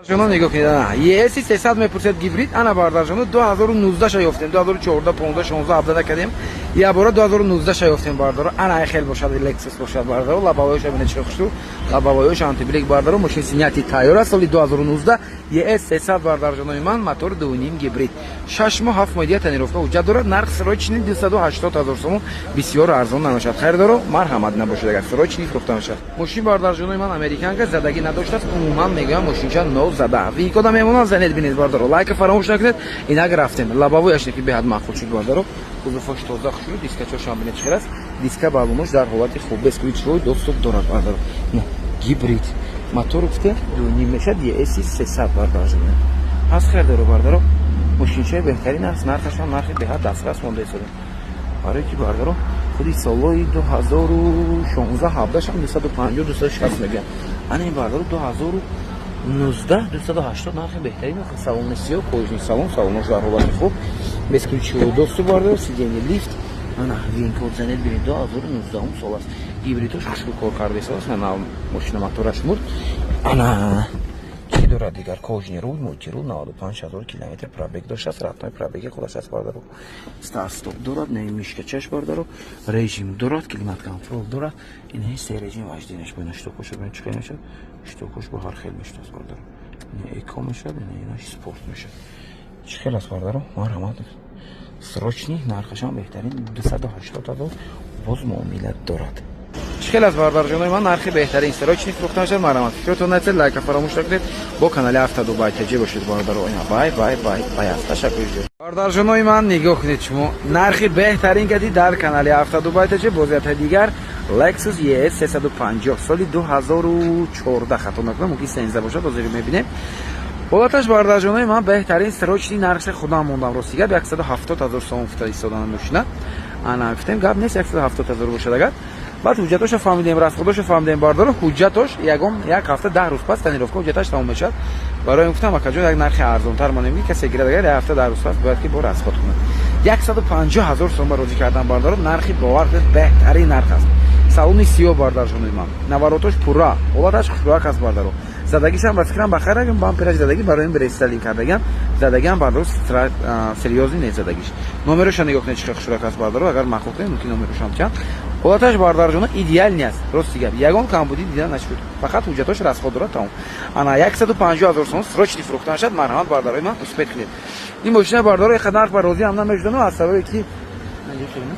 Шумо нигоҳ кунед, ана ES 300 мепурсед, гибрид. Ана, бардарҷоно, 2019 ша ёфтем, 2014, 15, 16, 17 накардем, якбора 2019 ша ёфтем, бардаро. Ана, хел бошад, Lexus бошад, бардаро. Лобовойша бинед, чӣ хушрӯ, лобовойш антиблик, бардаро. Мошин снятый, тайёр аст, соли 2019, ES 300, бардарҷонои ман, мотор 2,5 гибрид, 6 моҳ, 7 моҳ дига тонировка, ҳуҷҷат дорад. Нарх срочный 280 ҳазор сомон, бисёр арзон намешавад. Харидоро, марҳамат, набошад, агар срочный фурӯхта мешавад мошин, бардарҷонои ман. Американка, задагӣ надоштааст умуман, мегӯям, мошинча нозада. Винкода мемонад, занед, бинед, бардаро. Лайка фаромӯш накунед. Инак, рафтем. Лобовойаш ки беҳад маъқул шуд, бардаро. Кузовош тоза, хушрӯ, дискачошам бинед, чӣ хел аст. Диска, баллонош дар ҳолати хуб, бесключевой доступ дорад, бардаро. Гибрид, мотор гуфте 2,5 мешад, ES 300, бардарҷоно, ҳаст харидоро, бардаро. Мошинчаи беҳтарин аст, нархашам нархи беҳад дастрас монда истодем, барое ки, бардаро, худи солҳои 2016, 17 250, 260 мегӯям. Ана ин, бардаро, 2019, 280, нархи беҳтарин. Салони сиёҳ, кожаный салон, салонош дар ҳолати хуб, бесключевой доступ, бардаро, сиденье лифт. Ана, винкод, занед, бинед, 2019 сол аст, гибридош хушрӯ кор карда истодааст. На, мошина мотораш мурд. Ана, чӣ дорад дигар? Кожаный руль, мультируль, 95 ҳазор километр пробег доштааст, родной пробеги худаш аст, бардаро. Старт стоп дорад, не мышкачаш, бардаро, режим дорад, климат контроль дорад. Ин се режим вождениаш бо ина щиткоша бинед, чӣ хел мешавад. Щиткош бо ҳар хел мешудааст, бардаро. Ина эко мешавад, ина инаш спорт мешавад. Чӣ хел аст, бардаро? Марҳамат, срочный, нархашам беҳтарин, 280 ҳазор, боз муомила дорад. Чӣ хел аст, бардарҷонои ман? Нархи беҳтарин, срочный фурӯхта мешавад. Марҳамат, фикротон натсед, лайка фаромӯш накунед, бо канали Авто Дубай ТЖ бошед, бардаро. Ина, бай, бай, бай, бай аст. Ташаккури зиёд, бардарҷонои ман. Нигоҳ кунед шумо, нархи беҳтарин кади дар канали Авто Дубай ТЖ. Бозията дигар Lexus ES 350, соли 2014, хато накунам, мумкин 13 бошад, ҳозир мебинем. Ҳолаташ, бардарҷонои ман, беҳтарин, срочный. Нархша худам мондам, рости гап, 170 ҳазор сомон фута истодан мошина. Ана, гуфтем, гап нест, 170 ҳазор бошад агар. Баъд ҳуҷҷатоша фаҳмидем, расходоша фаҳмидем, бардоро. Ҳуҷҷатош ягон як ҳафта, 10 рӯз пас тонировка, ҳуҷҷаташ тамом мешавад. Барои ин гуфтам, акаҷон, як нархи арзонтар монем, ки касе гирад, агар як ҳафта, 10 рӯз пас бояд ки бо расход кунад. 150 ҳазор сом ба розӣ кардан, бардоро. Нархи, бовар кунед, беҳтарин нарх аст. Салони сиёҳ, бардарҷонои ман, наворотош пурра, ҳолаташ хушрӯяк аст, бардаро. Задагишам, ба фикрам, ба хайр, бампераш задагӣ, барои ин рестайлинг кардагиам. Задагиам, бардаро, серьёзный нест задагиш. Номероша нигоҳ кунед, чӣ хел хушрӯяк аст, бардаро. Агар маъқул кунед, мумкин номерошам чанд. Ҳолаташ, бардарҷона, идеальный аст, рости гап, ягон камбудӣ дида нашуд, фақат ҳуҷҷатош расход дорад, тамом. Ана, 150 ҳазор сомон, срочный фурӯхта мешавад. Марҳамат, бардарои ман, успеть кунед ин мошина, бардаро. Иқа нарх ба розӣ ҳам намешудану, аз сабабе ки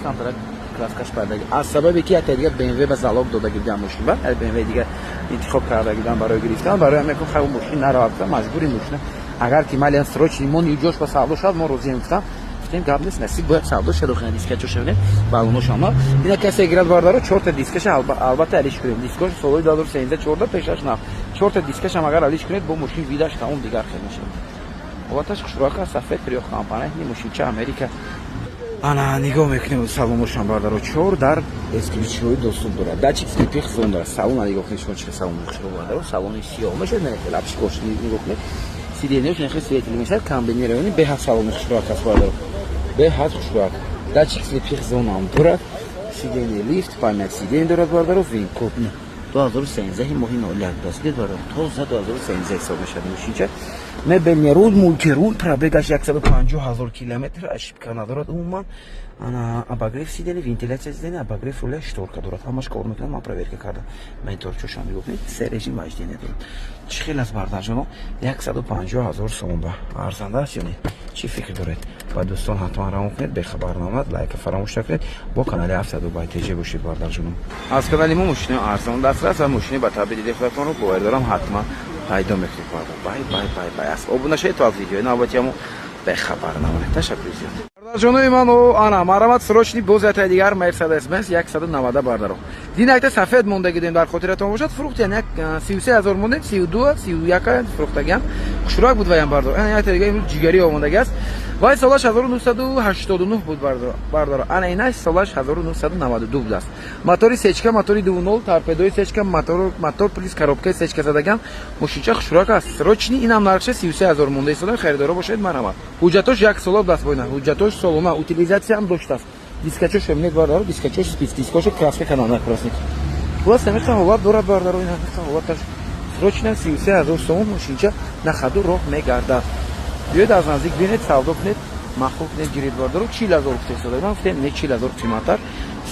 камтарак краскаш пардаги, аз сабабе ки якта дига БМВ ба залог дода гирдам мошин, ба БМВ дига интихоб карда гирдам барои гирифтан. Барои ҳам якун хай мошин наравад, маҷбури мошина. Агар ки малиан срочный мо ҷош ба савдо шавад, мо розием, гуфтам. Гуфтем, гап нест, насиб бояд савдо шавад. Охина дискачоша бинед, баллоношама. Ина касе гирад, бардаро, чорта дискаша албатта алиш кунем. Дискош солҳои 2013, 14, пешаш нав. Чорта дискашам агар алиш кунед, бо мошин видаш тамом дигар хел мешавад. Ҳолаташ хушрӯяк аст, сафед, трёхкомпонентный мошинча, Америка. Ана, нигоҳ мекунем салоношам, бардаро. Чор дар, бесключевой доступ дорад, датчик слепых зон дорад. Салона нигоҳ кунед шумо, чӣ салон хушрӯ, бардаро. Салони сиёҳ мешавад, не лапшикош нигоҳ кунед, сиденьяш нехе светлый мешавад, комбинированный. Беҳад салони хушрӯяк аст, бардаро, беҳад хушрӯяк. Датчик слепых зонам дорад, сиденье лифт, память сиденье дорад, бардаро. Винкод 2013 моҳи 01 будааст, дид, бардаро, тоза 2013 ҳисоб мешавад мошинча. Мебельный руль, мультируль, пробегаш 150 ҳазор километр, ошибка надорад умуман. Ана, обогрев сиденья, вентиляция сиденья, обогрев руля, шторка дорад, ҳамаш кор мекунад, ман проверка кардам. Мониторчошам нигоҳ кунед, се режим вождения дорад. Чӣ хел аст, бардарҷоно? 150 ҳазор сомон ба арзанда аст ё не? Чӣ фикр доред? Ба дӯстон ҳатман равон кунед, бехабар намонад. Лайка фаромӯш накунед, бо канали Авто Дубай ТЖ бошед, бардарҷоно. Аз канали мо мошинаи арзон дастрас ва мошини ба табъи диди худатонро, боварӣ дорам, ҳатман пайдо мекунед, бардар. Бай, бай, бай, бай аст. Обуна шавед, то аз видеои навбатиамо бехабар намонед. Ташаккури зиёд, бардарҷонои ман. Ана, марҳамат, срочный, боз ятаи дигар Мерседес Бенз 190, бардаро. Дин якта сафед монда гидем, дар хотиратон бошад, фурӯхтиян, як 33 ҳазор мондем, 32, 31 фурӯхтагиам. Хушрӯяк буд ваям, бардор. Ана, якта дига имрӯз ҷигарӣ омодаги аст. Вай солаш 1989 буд, бардаро. Ана, инаш солаш 1992 будааст. Мотори сечка, мотори 2.0, торпедои сечка, мотор плюс коробкаи сечка задаган. Мошинча хушрӯяк аст. Срочный, инам нархша 33 ҳазор монда истода. Харидоро бошед, марҳамат. Ҳуҷҷатош як сола даст бойна, ҳуҷҷатош солона, утилизатсиям доштааст. Дискачош мебинед, бардаро, дискачош спиц, дискошо краска кардан, красник. Хулас, ҳамиқа ҳолат дорад, бардаро, ин ҳамиқа ҳолаташ. Срочно 33 000 сомон мошинча на ходу роҳ мегардад. Биёед, аз наздик бинед, савдо кунед, маъқул кунед, гиред, бародаро. 40 000 гуфтесода, ман гуфтем, не, 40 000 қиматтар,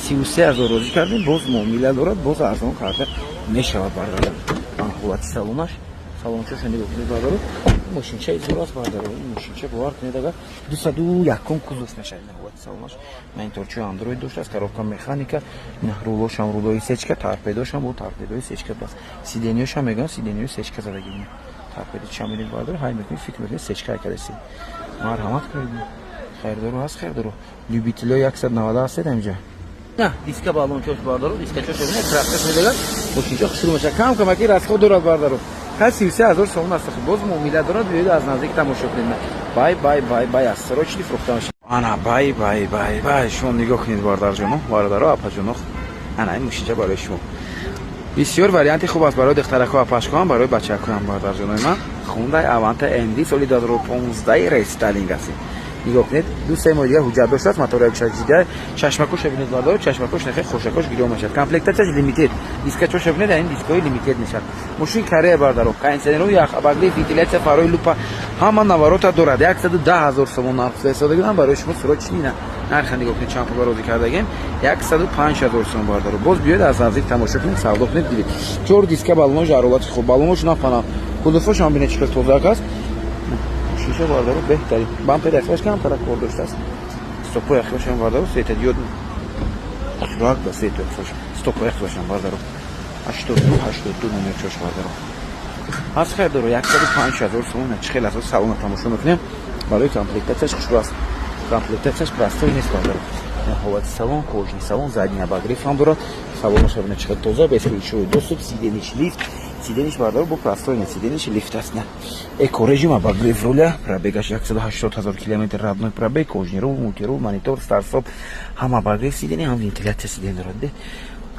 33 000 розӣ кардем. Боз муомила дорад, боз арзон карда мешавад, бародаро. Ҳолати салонаш, салончаша нигоҳ кунед, бародаро. Мошинчаи зур аст, бародаро. Ин мошинча, бовар кунед, агар 201-ум кузов мешавад. Ҳолати салонаш, мониторчои андроид доштааст, коробка механика, рулошам рулои сечка, торпедошам бо торпедои сечка бас, сиденьёшам мегӯям, сиденьёи сечка задаги. Торпеди ча мебинед, бародаро, ҳай мекунед, фикр мекунед, сечка кадаси. Марҳамат кунед, хайрдоро ҳаст, хайрдоро, любителё 190 ҳастед ҳаминҷа. На диска балончош, бародаро, дискачош бинед, тракташ медагад, мошинча хушрӯ мешавад. Кам камаки расход дорад, бародаро. Ха, 33 000 сомон аст, боз муомила дорад. Биёед, аз наздик тамошо кунед. Бай, бай, бай, бай аст, срочный фурӯхта мешавад. Ана, бай, бай, бай, бай, шумо нигоҳ кунед, бародарҷоно, бародаро, апаҷоно. Ана ин мошинча барои шумо бисёр варианти хуб аст, барои духтарако, апашкоам, барои бачакоам, бародарҷонои ман. Хундай Аванта МД соли 2015 рестайлинг аст. Нигоҳ кунед, 2-3 моҳи дигар ҳуҷҷат доштааст, мотори 1.6 GDI. Чашмакоша бинед, бародаро, чашмакош нехе хошакош гирён мешавад. Комплектацияш лимитед, дискачоша бинед, ин дискои лимитед мешавад. Мошин Корея, бародаро, кондиционеру, ях, обогрев, вентиляция, фарои люпа, ҳама наворота дорад. 110 000 сомон нарх истодагидам барои шумо срочный. Нарха нигоҳ кунед, чанд пул розӣ кардагем, 105 000 сом, бародаро. Боз биёед, аз наздик тамошо кунед, савдо кунед, дидед. Чор диска, балонош ҳарорати хуб, балонош нафана, кузовошам бинед, чӣ хел тозак аст. Шиша, бародаро, беҳтарин. Бампери ахираш камтара кор доштааст, стопои ахирашам, бародаро, светодиод хурак ба светои ахираш, стопои ахирашам, бародаро, 82 82 номер чош, бародаро, ҳаст хайрдоро. 105 000 сомон. Чӣ хел аст, салона тамошо мекунем. Барои комплектацияш хушрӯ аст, комплектацияш простой нест, бародаро. Ҳолати салон, кожаный салон, задний обогрев ҳам дорад. Салонаша бинед, чӣ хел тоза, бесключевой доступ, сидениш лифт, сидениш, бародаро, бо простой не, сидениш лифт аст. На эко режим, обогрев руля, пробегаш 180 ҳазор километр, родной пробег, кожаный рул, мультирул, монитор, старт-стоп, ҳам обогрев сиденья, ҳам вентиляция сиденья дорад. Де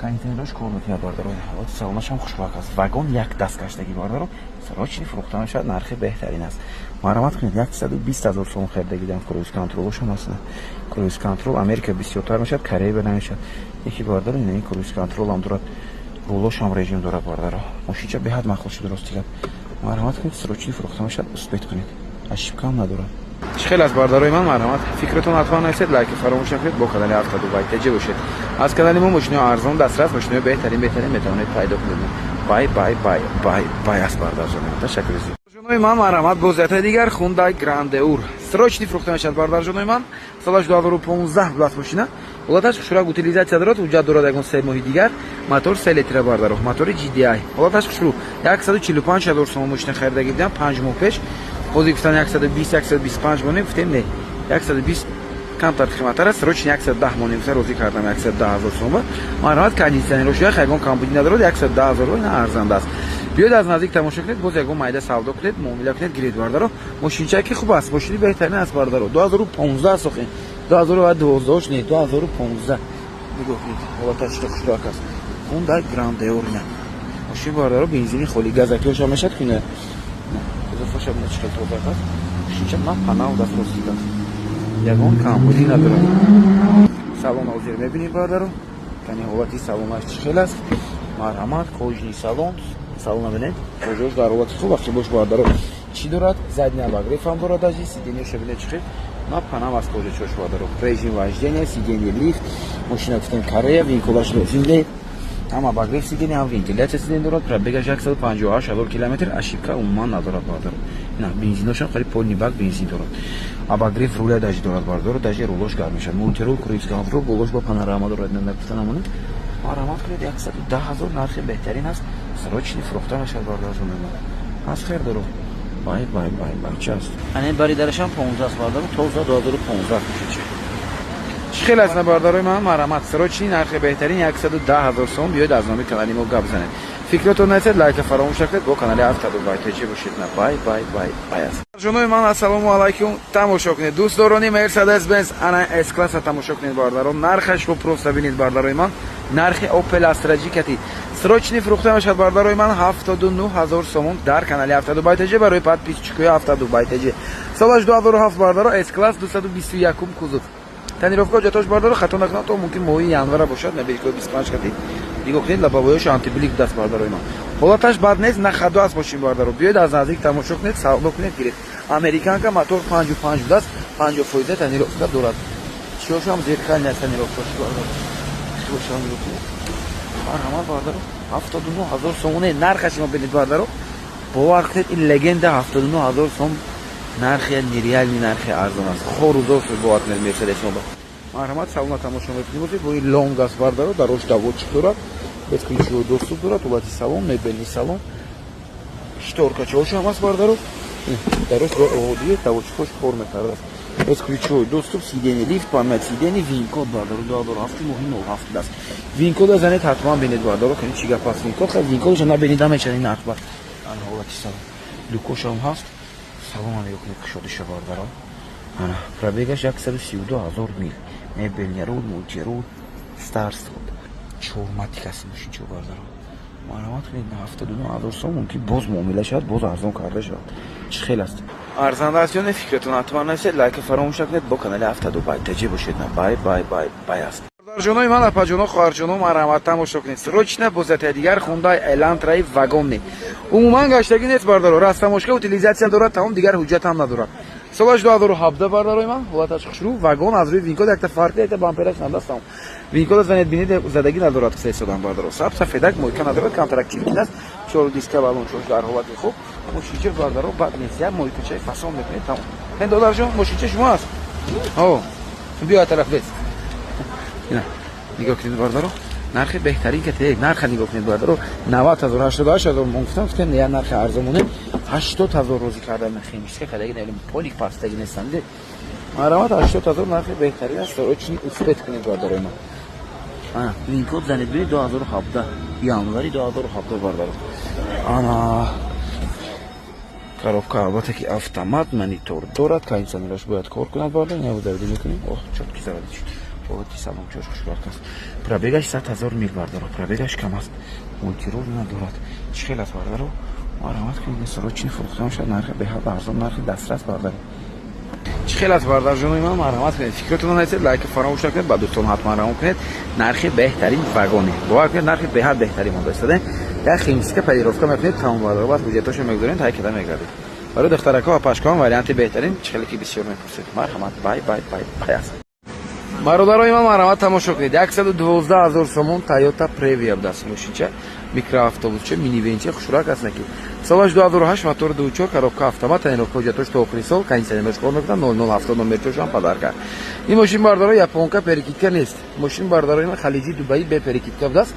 кондиционерош кор мекунад, бародаро. Ҳолати салонаш ҳам хушбахт аст, вагон як даст гаштагӣ, бародаро. Срочный фурӯхта мешавад, нархи беҳтарин аст. Марҳамат кунед, 120 000 сом харидагидам. Круиз контролошам аст. Круиз контрол Америка бисёртар мешавад, Корея ба намешавад. Яки, бародаро, ин круиз контролам дорад, рулошам режим дорад, бародаро. Мошинча беҳад маъқул шуд, рости гап. Марҳамат кунед, срочный фурӯхта мешавад, успеть кунед, ошибкаам надорад. Чӣ хел аст, бародарои ман? Марҳамат, фикратон ҳатман нависед, лайки фаромӯш накунед, бо канали Ҳафтаду Байтеҷа бошед. Аз канали мо мошинои арзон, дастрас, мошинои беҳтарин, беҳтарин метавонед пайдо кунед. Бай, бай, бай, бай, бай аст, бародарҷони, ташаккури зиёд. Ҷонои ман, марҳамат, боз дигар Хундай Грандеур срочный фурӯхта мешавад, бародарҷонои ман. Солаш 2015 будааст мошина, ҳолаташ хушрак, утилизация дорад, ҳуҷҷат дорад ягон 3 моҳи дигар, мотор 3 литра, бардаро, мотори GDI, ҳолаташ хушрӯ. 145 ҳазор сомон мошина харидагӣ будам 5 моҳ пеш. Ҳозир гуфтан 120, 125 монем, гуфтем, не, 120 камтар қиматтар аст, срочно 110 монем, гуфта розӣ кардам 110 ҳазор сомон. Марҳамат, кондиционерош ях, ягон камбудӣ надорад, 110 ҳазор ина арзанда аст. Биёед, аз наздик тамошо кунед, боз ягон майда савдо кунед, муомила кунед, гиред, бардаро. Мошинчае ки хуб аст, мошини беҳтарин аст, бардаро. 2015 сохем, 2012 не, 2015. Нигоҳ кунед, ҳолаташ хушрак аст. Хундай Грандеор ина мошин, бардаро, бензини холи, газакиоша мешад куна, кузоваша бина, чӣ хел тозак аст. Мошинча на панав дастросӣ аст, ягон камбудӣ надорад. Салон ҳозир мебинем, бардаро, яъне ҳолати салонаш чӣ хел аст. Марҳамат, кожаный салон, салона бинед, кожаош дар ҳолати хуб вақти бош, бардаро. Чӣ дорад? Задний обогрев ҳам дорад, даже сиденьяша бинед, чӣ хел на панам аз кожачош, бардаро. Режим вождения, сиденье лифт, мошина гуфтем Корея, винколаш лозим не, ҳам обогрев сиденья, ҳам вентиляция сиденья дорад. Пробегаш 158 ҳазор километр, ошибка умуман надорад, бардаро. На бензиношам қариб полный бак бензин дорад, обогрев руля даже дорад, бардаро, даже рулош гарм мешавад, мультирул, круиз контрол, болош ба панорама дорад. Нагуфта намонем. Марҳамат кунед, 110 000 нархи беҳтарин аст, срочный фурӯхта мешавад, бардарҷон. Аз хер доро, бай, бай, бай, бай, чи аст? Ане бари дарашам 15 аст, бардаро, тоза 2015 мешавад. Чӣ хел аст, на, бардарои ман? Марҳамат, срочный, нархи беҳтарин 110 000 сом. Биёед, аз номи канали мо гап занед, фикротон нависед, лайка фаромӯш накунед, бо канали Ҳафтаду Байтоҷи бошед. На, бай, бай, бай, бай аст. Ҷонои ман, ассалому алайкум. Тамошо кунед, дӯстдорони Мерседес Бенз, ана С класса тамошо кунед, бародарон. Нархашро просто бинед, бардарои ман. Нархи Опел Астра Ҷи срочный фурӯхта мешавад, бардарои ман, 79 000 сомон дар канали Ҳафтаду Байтаҷи, барои подписчикои Ҳафтаду Байтаҷи. Солаш 2007, бардаро, С класс, 221 кузов. Тонировка ҳуҷҷатош, бардоро, хато накунам, то мумкин моҳи январа бошад, мебелкои 25 кати. Нигоҳ кунед, лобовоёш антиблик даст, бардарои ман. Ҳолаташ бад нест, на хадо аст мошин, бардаро. Биёед, аз наздик тамошо кунед, савдо кунед, гиред. Американка, мотор 5,5 будаст, 50% тонировка дорад. Чиёшам зеркальная тонировкаш, бардаро. Чиёшам нигоҳ кунед. Марҳамат, бардаро. 79 000 сомоне нархаш мо бинед, бардаро. Бовар кунед, ин легенда 79 000 сом нархи нереальный, нархи арзон аст. Хорузор шуд, бовар кунед, Мерседес мо. Марҳамат, салона тамошо мекунем. Бозӣ бо ин лонг аст, бардаро, дарош доводчик дорад, бесключевой доступ дорад, ҳолати салон, мебельный салон, шторкачаҳошо ҳам аст, бардаро. Дарош одие доводчикҳош кор мекардааст. Бесключевой доступ, сиденье лифт, память сиденье, вин-код, бардаро, 2007, моҳи 07 аст. Вин-кода занед, ҳатман бинед, бардаро, кани чӣ гап аст вин-код. Хай, вин-кодашо набинед, намешад ин нарх ба. Ана ҳолати салон. Люкошам ҳаст. Салона нигоҳ кунед, кушодиша, бардаро. Ана пробегаш 132 000 мил. Мебельный руль, мультируль, старт-стоп. Чорматик аст мошинчо, бардаро. Марҳамат кунед, 79 000 сом, мумкин боз муомила шавад, боз арзон карда шавад. Чӣ хел аст? Арзанда аст ё не, фикратон ҳатман нависед, лайка фаромӯш накунед, бо канали ҳафтаду бай таҷи бошед. На бай, бай, бай, бай аст. Бародарҷонои ман, апаҷоно, хоҳарҷоно, марҳамат, тамошо кунед. Срочно бозатаи дигар Хундай Элантраи вагонный. Умуман гаштагӣ нест, бардаро. Растаможка, утилизация дорад, тамом, дигар ҳуҷҷат ҳам надорад. Солаш 2017, бардарои ман, ҳолаташ хушрӯ, вагон, аз рӯи вин-код якта фарқи, якта бампераш надастам. Вин-кода занед, бинед, задагӣ надорад, сесодам, бардаро. Саб сафедак, мойка надорад, камтарак чиркин аст. Чору диска, баллон чош дар ҳолати хуб. Мошинча, бардаро, бад нест. Як мойкачаи фасон мекунед, тамом. Ҳен, додарҷон, мошинча шумо аст? Ҳо. Биё тараф лес. Ина, нигоҳ кунед, бардаро. Нархи беҳтарин ки нарха нигоҳ кунед, бардаро, 90 000, 88 000 мо гуфтам, гуфтем я нархи арзонмоне, 80 000 розӣ кардам. Химчистка кадаги нелим, полик пастаги нестам. Марҳамат, 80 000 нархи беҳтарин аст. Срочно успеть кунед, бардарои ман. Ана вин-код занед, бинед, 2017, январи 2017, бардаро. Ана коробка, албатта ки автомат, монитор дорад, кондиционераш бояд кор кунад, бардар. Ина заводи мекунем. Ох, чётко заводи шуд. Ҳолати салон чош хушбахт аст. Пробегаш 100 000 мил, бардаро, пробегаш кам аст, мультируль надорад. Чӣ хел аст, бардаро? Марҳамат кунед, срочно фурӯхта мешавад, нархи беҳад арзон, нархи дастрас, бардаро. Чӣ хел аст, бардарҷонои ман? Марҳамат кунед, фикротонро нависед, лайка фаромӯш накунед, ба дӯстон ҳатман равон кунед. Нархи беҳтарин вагоне, бовар кунед, нархи беҳад беҳтарин монда истода. Як химчистка, полировка мекунед, тамом, бардаро, баъд ҳуҷҷатошо мегузоред, ҳай када мегардед. Барои духтаракҳо ва пашкаҳо варианти беҳтарин, чӣ хеле ки бисёр мепурсед. Марҳамат, бай, бай, бай, бай аст. Бародарои ман, марҳамат, тамошо кунед. 112 000 сомон Тойота Превия будаст мошинча, микроавтобусча, минивенча, хушрак аст наки. Солаш 2008, мотор 2,4, коробка автомат, тонировка ҳуҷҷатош то охири сол, кондиционераш кор мекунад, 0070 номерчошам подарка. Ин мошин, бардаро, японка, перекидка нест. Мошин, бардарои ман, халиҷи Дубаи, бе перекидка будаст.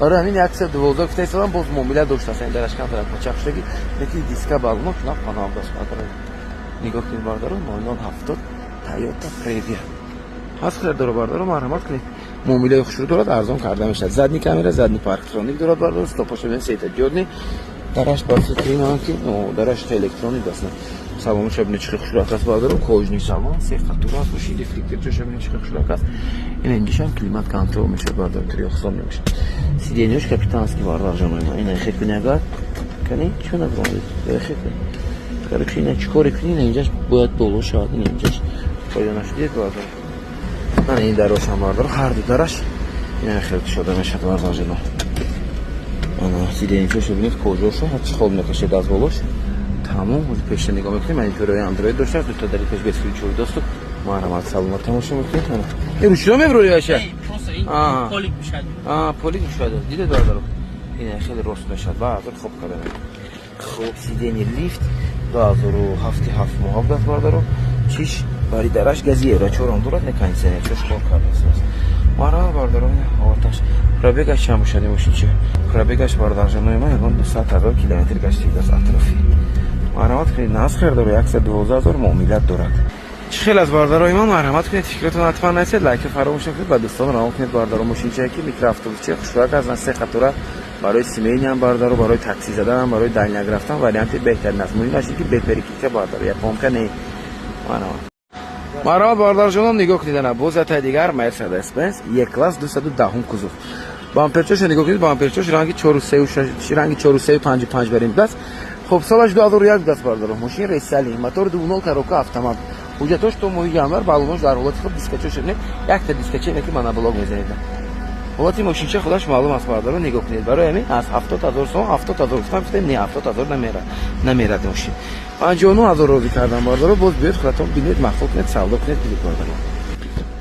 Барои ҳамин 112 гуфта истодам, боз муомила доштааст. Ин дараш камтарак пачақ шудаги, лекин диска, баллоно кунам паноҳ будаст, бардаро. Нигоҳ кунед, бардаро, 0070 Тойота Превия ҳаст, харидоро, бардаро, марҳамат кунед. Муомилаи хушрӯ дорад, арзон карда мешавад. Задний камера, задний парктроник дорад, бардаро, стопоша бин, светодиодный. Дараш ба фикри ман ки дараш электроник аст. Салоноша бинед, чӣ хушрак аст, бардаро, кожаный салон, се қатура аст, боши дефлекторчаша бинед, чӣ хушрак аст. Ин инҷишам климат контроль мешавад, бардаро, трёхзон мешавад. Сиденьёш капитанский, бардар ҷонои ман. Ина хел куни агар кани чӣ набуромадед? Хел куни. Короче, ина чӣ коре кунӣ, ина инҷаш бояд боло шавад, ина инҷаш пайдо нашудед, бардар. Ана ин дарошам, бардар, ҳар ду дараш ина хел кушода мешавад, бардар ҷоно. Ана сиденьчаша бинед, кожаша ҳарчи хоб мекашед аз болош. Тамом, ҳозир пешта нигоҳ мекунем, мониторои Андроид доштааст, дута дари пеш бесключевой доступ. Марҳамат, саломат, тамошо мекунед. Ана. Ин ручино мебурори вообще? Полик мешавад. А, полик мешавад. Дидед, бародаро? Ин хеле рост мешавад. Ба азор хоб карда. Хуб, сиденье лифт 2007, 7 моҳ будаст, бародаро. Чиш бари дараш гази евро чорам дорад, не кондиционер чош кор кардааст. Марҳамат, бародаро, ҳолаташ. Пробегаш чанд бошад ин мошинча? Пробегаш, бародарҷонои ман, ягон 200 000 километр гаштидааст атрофи. Марҳамат кунед, наз харидоро, 112 000 муомилат дорад. Чӣ хел аз, бародарои ман? Марҳамат кунед, фикратон ҳатман нависед, лайка фаромӯш накунед, ба дӯстон равон кунед, бародаро. Мошинчае ки микроавтобусча, хушрак аз се қатора, барои семейныйам, бародаро, барои такси заданам, барои дальняк рафтан варианти беҳтарин аст. Муҳимаш ин ки бе перекидка, бародаро, японка не. Марҳамат, марҳамат, бародарҷонон, нигоҳ кунед, ана боз ятаи дигар Мерседес Бенз Е класс, 210-ум кузов. Бамперчоша нигоҳ кунед, бамперчош ранги 4,3, ранги 4,3 5,5 барин будааст. Хуб, солаш 2001 будааст, бародаро. Мошин ресали, мотор 2,0, коробка автомат. Ҳуҷҷатош то моҳи январ, баллонош дар ҳолати хуб, дискачош не, якта дискаче не, ки моноблок мезанед. Ҳолати мошинча худаш маълум аст, бародаро, нигоҳ кунед. Барои ҳамин аз 70 000 сом, 70 000 гуфтам, гуфтем не, 70 000 намера, намерад мошин. 59 000 розӣ кардам, бародаро. Боз биёед, худатон бинед, маъқул кунед, савдо кунед, бинед, бародаро.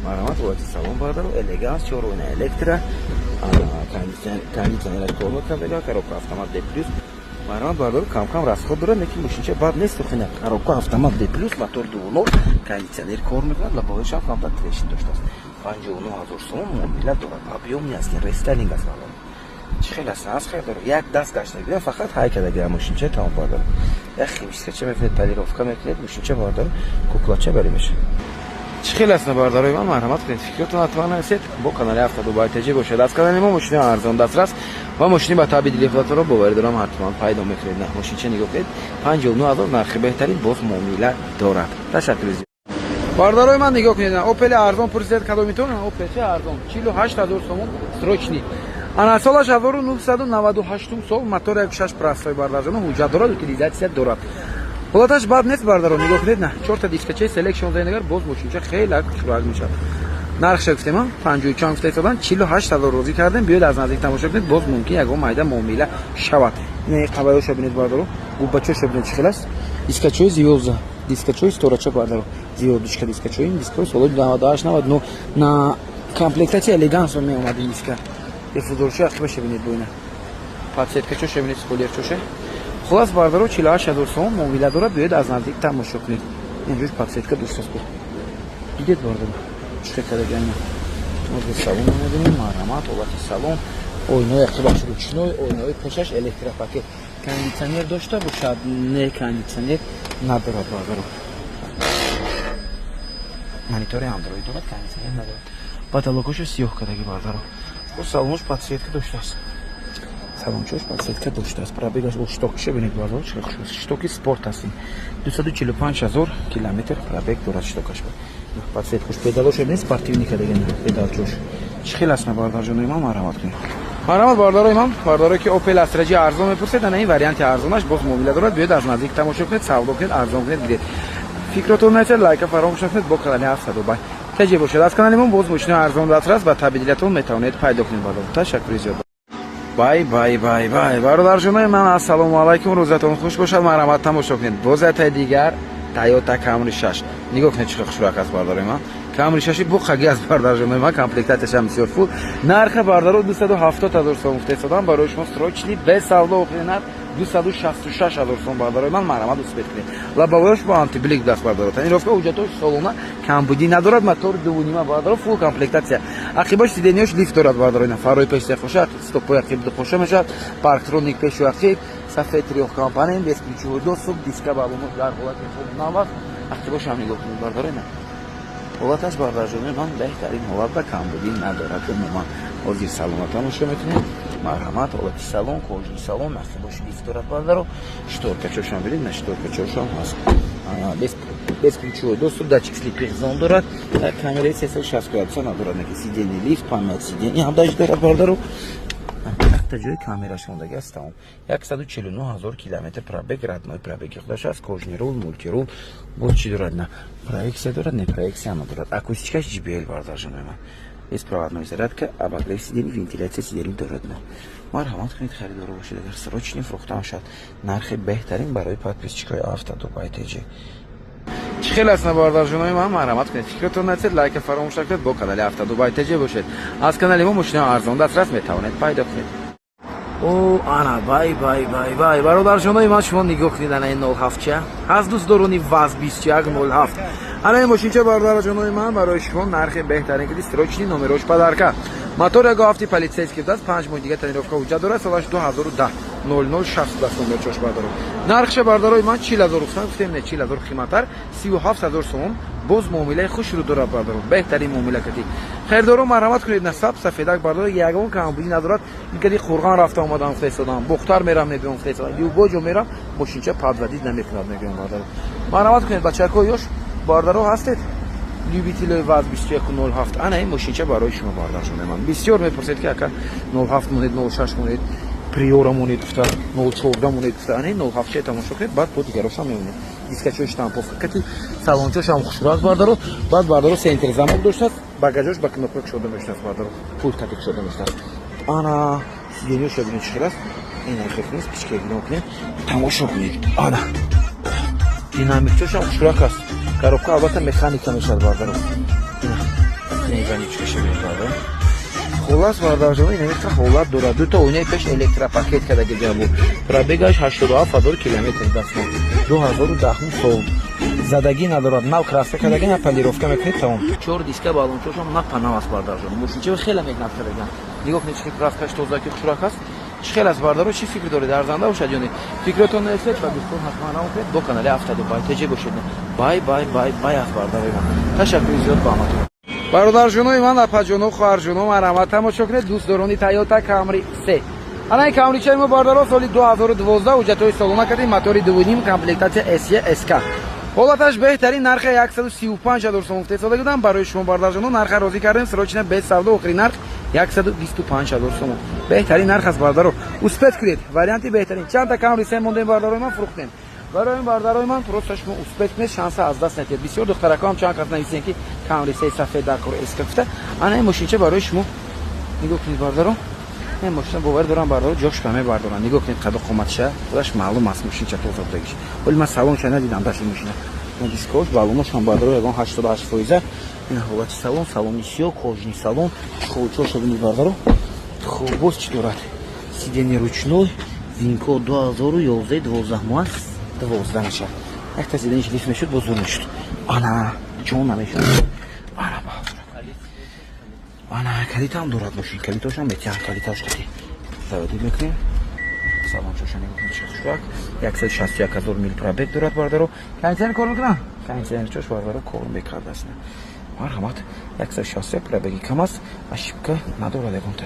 Марҳамат, ҳолати салон, бародаро, элеганс, чорона электро, кондиционераш кор мекунад, коробка автомат D плюс. Марҳамат, бародаро, кам-кам расход дорад, лекин мошинча бад нест. Хина, коробка автомат D плюс, мотор 2.0, кондиционер кор мекунад, лобовойшам камтар трещин доштааст. 59 000 сомон, муомила дорад, объёмный аст, рестайлинг аст, бародаро. Чӣ хел аст? Аз хел дорад, як даст гашта гирам, фақат ҳай када гирам мошинча, тамом, бародаро. Як химчистка мекунед, полировка мекунед, мошинча, бародаро, куклача барӣ мешавад. Чӣ хел аст, бародарои ман? Марҳамат кунед, фикротон ҳатман нависед. Бо канали Автодубай ТЖ бошед. Аз канали мо мошини арзон дастрас ва мошини ба таби дили худатонро, боварӣ дорам, ҳатман пайдо мекунед. На, мошинча нигоҳ кунед, 59 000 нархи беҳтарин, боз муомила дорад. Ташаккури зиёд. Бародарои ман, нигоҳ кунед, Опели арзон пурсидед кадомитон. Опел чи арзон, 48 000 сомон, срочный. Ана, солаш 1998 сол, мотор 1.6 простой, бардарҷоно, ҳуҷҷат дорад, утилизация дорад, ҳолаташ бад нест, бардаро, нигоҳ кунед. На, чорта дискачаи селекшн зайнагар, боз мошинча хеле хушрак мешавад. Нархша гуфтем, панҷоҳу чанд гуфта истодан, 48 000 розӣ кардем. Биёед, аз наздик тамошо кунед, боз мумкин ягон майда муомила шавад. Ин қабаёша бинед, бардаро, губбачоша бинед, чӣ хел аст. Дискачои звёзда, дискачои сторача, бардаро, звёздочка дискачои. Ин дискаҳои солҳои 98, 99 на комплектация элегансо меомад ин диска. Диффузорчи ақибаша бинед, бо ина подсветкачоша бинед, спойлерчоша. Хулас, бардаро, 48 000 сомон, муомила дорад. Биёед, аз наздик тамошо кунед. Инҷош подсветка доштаст, дидед, бардаро, чӣ кардагиана. Мо салон мебинем. Марҳамат, ҳолати салон, ойнаи ақибаш ручной, ойнаҳои пешаш электропакет. Кондитсионер дошта бошад? Не, кондитсионер надорад, бардаро. Монитори андроид дорад, кондитсионер надорад. Потолокошо сиёҳ кардаги, бардаро. Бо салонош подсветка доштааст, салончош подсветка доштааст. Пробегаш, о, штокша бинед, бардаро, чӣ хуш, штоки спорт аст. 245 000 километр пробег дорад штокаш. Подсветкош, педалош бинед, спортивный кардагин педалчош. Чӣ хел аст, бардарҷонои ман? Марҳамат кунед. Марҳамат, бардарои ман, бардарое ки Опел Астра ҷи арзон мепурсед, ана ин варианти арзонаш, боз муомила дорад. Биёед, аз наздик тамошо кунед, савдо кунед, арзон кунед, гиред. Фикротон нависед, лайка фаромӯш накунед. Бо канали Автодубай ТЖ бошед. Аз канали мо боз мошинои арзон дастрас ба таби дилатон метавонед пайдо кунед, бардар. Ташаккури зиёд. Бай, бай, бай, бай, бародарҷонои ман, ассалому алайкум, рӯзатон хуш бошад. Марҳамат, тамошо кунед, боз ятаи дигар Тойота Камри 6. Нигоҳ кунед, чӣ хушрак аст, бардарои ман. Камри 6 буқаги аст, бардарҷонои ман, комплектатсияшам бисёр фул. Нарха, бардаро, 270 000 сом гуфта истодам. Барои шумо срочный, без савдо, охири нарх 266 000 сом, бардарои ман. Марҳамат, успеть кунед. Лобовоёш бо антиблик даст, бардаро, тонировка, ҳуҷҷатош солона, камбудӣ надорад. Мотор дувунима, бардаро, фул комплектация. Ақибош сиденьёш лифт дорад, бардаро. Ина фарои пеш сехоша, стопои ақиб духоша мешавад, парктроник пешу ақиб, сафед трёхкомпонент, бесключевой доступ, диска балоно дар ҳолати хуб, нав аст. Ақибошам нигоҳ кунед, бардаро. Ина ҳолаташ, бардарҷонои ман, беҳтарин ҳолат ба, камбудӣ надорад умуман. Ҳозир салона тамошо мекунем. Марҳамат, ҳолати салон, кожаный салон, ақибоши лифт дорад, бардаро. Шторкачошам бинед, на, шторкачошам ҳаст, бесключевой доступ, датчик слепых зон дорад, камераи 360 градуса надорад, наки сиденье лифт, память сиденье ҳам даже дорад, бардаро. Якта ҷои камераш мондаги аст, тамом. 149 000 километр пробег, родной пробеги худаш аст. Кожаный рул, мультирул. Боз чӣ дорад? На, проекция дорад? Не, проекция надорад. Акустикаш JBL, бардарҷонои ман. Беспроводной зарядка, обогрев сидений, вентиляция сидений дорад. На, марҳамат кунед, харидоро бошед агар, срочный фурӯхта шавад. Нархи беҳтарин барои подписчикои Автодубай ТЖ. Чӣ хел аст, бародарҷонои ман? Марҳамат кунед, фикротон нависед, лайка фаромӯш накунед. Бо канали Автодубай ТЖ бошед. Аз канали мо мошинаи арзон дастрас метавонед пайдо кунед. О, ана, бай, бай, бай, бай, бародарҷонои ман, шумо нигоҳ кунед, ана ин 07 ча ҳаст, дӯстдорони ВАЗ 2107. Ана ин мошинча, бародарҷонои ман, барои шумо нархи беҳтарин киди, срочный, номерош подарка. Мотор 1.7 полицейский даст, 5 моҳ дига тонировка, ҳуҷҷат дорад. Солаш 2010, 0060 даст номерчош, бардаро. Нархша, бардарои ман, 40 000 гуфтам, гуфтем не, 40 000 қиматтар, 37 000 сомон. Боз муомилаи хушрӯ дорад, бардаро, беҳтарин муомила кардӣ. Хайрдоро, марҳамат кунед. Насаб сафедак, бардаро, ягон камбудӣ надорад. Инкади Қурған рафта омадам, гуфта истодам, Бухтар мерам, мебиём, гуфта истодам, любой ҷо мерам, мошинча подводить намекунад, мегӯям, бардаро. Марҳамат кунед, бачакҳо, ёш бардаро ҳастед, любителои ВАЗ 2107, ана ин мошинча барои шумо, бардарҷони ман. Бисёр мепурсед, ки ака, 07 монед, 06 монед, Приора монед, гуфта, 014 монед, гуфта. Ана ин 07 ча тамошо кунед, баъд бо дигарошам мемонед. Дискачои штамповка кати, салончошам хушрак, бардаро. Баъд, бардаро, центр замок доштааст, багажош ба кнопка кушода мешудааст, бардаро, пульт кати кушода мешудааст. Ана сиденьёша бинед, чӣ хел аст. Ина хел нест, пичка нигоҳ кунед, тамошо кунед. Ана динамикчошам хушрак аст. Коробка албатта механика мешавад, бардаро. Ина вонючкаша бинед, бардаро. Хулас, бардарҷон, инамиқа ҳолат дорад. Дута оинаи пеш электропакет кардаги ҷабу. Пробегаш 87 000 километр дастмо. 2010 сол. Задагӣ надорад, нав краска кардаги, на полировка мекунед, тамом. Чор диска, балончошам на панав аст, бардарҷон. Мошинча хеле меҳнат кардаган. Нигоҳ кунед, чӣ краскаш тозаки, хушрак аст. Чӣ хел аст, бардаро, чӣ фикр доред? Арзанда бошад ё не? Фикротон нависед ва дӯстон ҳатман равон кунед. Бо канали Афтаду Бай ТЖ бошед. Бай, бай, бай, бай аст, бардарои ман. Ташаккури зиёд ба ҳаматон. Бародарҷонои ман, апаҷоно, хоҳарҷоно, марҳамат, тамошо кунед, дӯстдорони Тойота Камри се. Ана ин Камричаи мо, бардаро, соли 2012, ҳуҷҷатҳои солона кардем, мотори 2,5, комплектация SE, SK. Ҳолаташ беҳтарин, нархи 135 ҳазор сомон фтесода будам барои шумо, бардарҷоно, нарха розӣ кардем, срочно, без савдо, охири нарх 125 ҳазор сомон. Беҳтарин нарх аст, бардаро. Успеть кунед, варианти беҳтарин. Чанда Камри се мондем, бардарои ман, фурӯхтем. Барои ин, бардарои ман, просто шумо успеть кунед, шанса аз даст надиҳед. Бисёр духтаракҳо ҳам чанд кас нависем, ки Камри сей сафед дар кор, SK гуфта. Ана ин мошинча барои шумо, нигоҳ кунед, бардаро. Ин мошина, бовар дорам, бардаро, ҷош ба мебардорам. Нигоҳ кунед, қаду қоматша худаш маълум аст, мошинча тоза будагиш. Вале ман салонша надидам дашти мошина. Дискош, балонош ҳам, бардаро, ягон 88 фоиза. Ин ҳолати салон, салони сиё, кожаный салон, чехолчоша бинед, бардаро. Хуб, боз чӣ дорад? Сиденье ручной, винко 2011, 12 моҳ, 12 мешавад. Якта сиденьеш лифт мешуд, боз зур мешуд. Ана ҷон намешуд. Ана ана калитам дорад мошин, калитошам метиҳам, калиташ кати заводить мекунем. Салончоша нигоҳ кунед, чӣ хушрак. 161 ҳазор мил пробег дорад, бардаро. Кондиционер кор мекунам, кондиционерчош, бардаро, кор мекардааст. Марҳамат, 161 пробеги кам аст, ошибка надорад ягонта.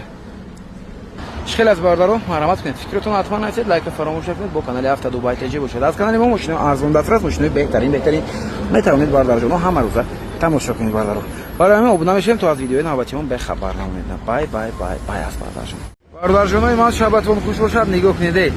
Чӣ хел аст, бардаро? Марҳамат кунед, фикротон ҳатман нависед, лайка фаромӯш накунед, бо канали Афтаду Бай ТЖ бошед. Аз канали мо мошинои арзон дастрас, мошинои беҳтарин, беҳтарин метавонед, бардарҷоно, ҳама рӯза тамошо кунед, бардаро. Барои ҳамин обуна мешавем, то аз видеои навбатиён бехабар намонед. Бай, бай, бай, бай аст, бардарҷон. Бародарҷонои ман, шабатон хуш бошад. Нигоҳ кунед,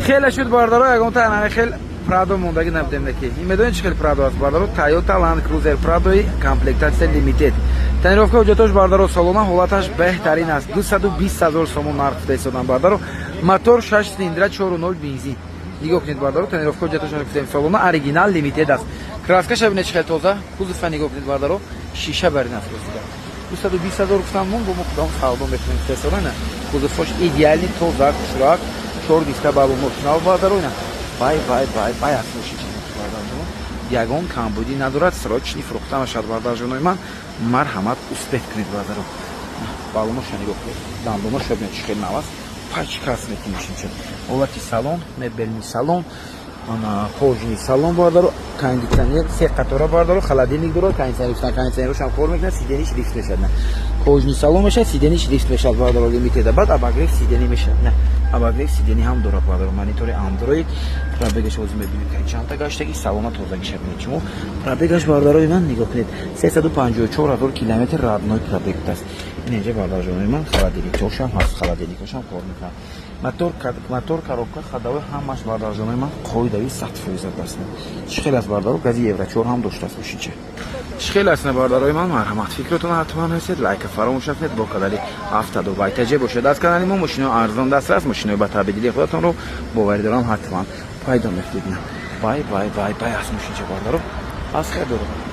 хеле шуд, бардаро, ягонта анаме хел Прадо мондагӣ набудем. Неки ин медонед чӣ хел Прадо аст, бардаро? Тойота Ланд Крузер Прадои комплектация Лимитед. Тонировка ҳуҷҷатош, бардаро, солона, ҳолаташ беҳтарин аст. 220 ҳазор сомон нарх гуфта истодам, бардаро. Мотор 6 цилиндра, 4,0, бензин. Нигоҳ кунед, бардаро, тонировка ҳуҷҷатош гуфтем, солона, оригинал, Лимитед аст. Краскаша бинед, чӣ хел тоза. Кузова нигоҳ кунед, бардаро, шиша барин аст. Ростига 220 ҳазор гуфтам, мон бо мо худам савдо мекунем. Тесона кузовош идеальный, тоза, хушрак, чор диска, балонош нав, бардаро. Ина бай, бай, бай, бай аст мошинча, бардарҷоно, ягон камбудӣ надорад, срочный фурӯхта мешавад, бардарҷонои ман. Марҳамат, успеть кунед, бардаро. Балоноша нигоҳ кунед, дандоноша бинед, чӣ хел нав аст, пачкас мекунӣ мошинча. Ҳолати салон, мебельный салон, ана кожаный салон, бардаро, кондиционер се қатора, бардаро, холодильник дорад, кондиционер, кондиционерошам кор мекунад, сидениш лифт мешавад, на кожаный салон мешавад, сидениш лифт мешавад, бардаро, Лимитеда. Баъд обогрев сиденье мешавад, на обогрев сиденье ҳам дорад, бардаро. Монитори Андроид. Пробегаш ҳозир мебинем, ки чандта гаштаги. Салона тозагиша бинед шумо. Пробегаш, бардарои ман, нигоҳ кунед, 354 ҳазор километр родной пробег будааст. Ин инҷа, бардарҷонои ман, холодильникошам ҳаст, холодильникошам кор мекунад. Мотор, коробка, ходовой ҳамаш, бардарҷонои ман, қоидави 100% аст. Чӣ хел аст, бардаро? Гази евро 4 ҳам доштааст мошинча. Чӣ хел аст, бардарои ман? Марҳамат, фикротон ҳатман ҳастед, лайка фаромӯш накунед, бо канали Афтаду Бай ТЖ бошед. Аз канали мо мошинои арзон дастрас, мошинои ба табдили худатонро, боварӣ дорам, ҳатман пайдо мекунед. Бай, бай, бай, бай аст мошинча, бардаро. Аз хел дорам.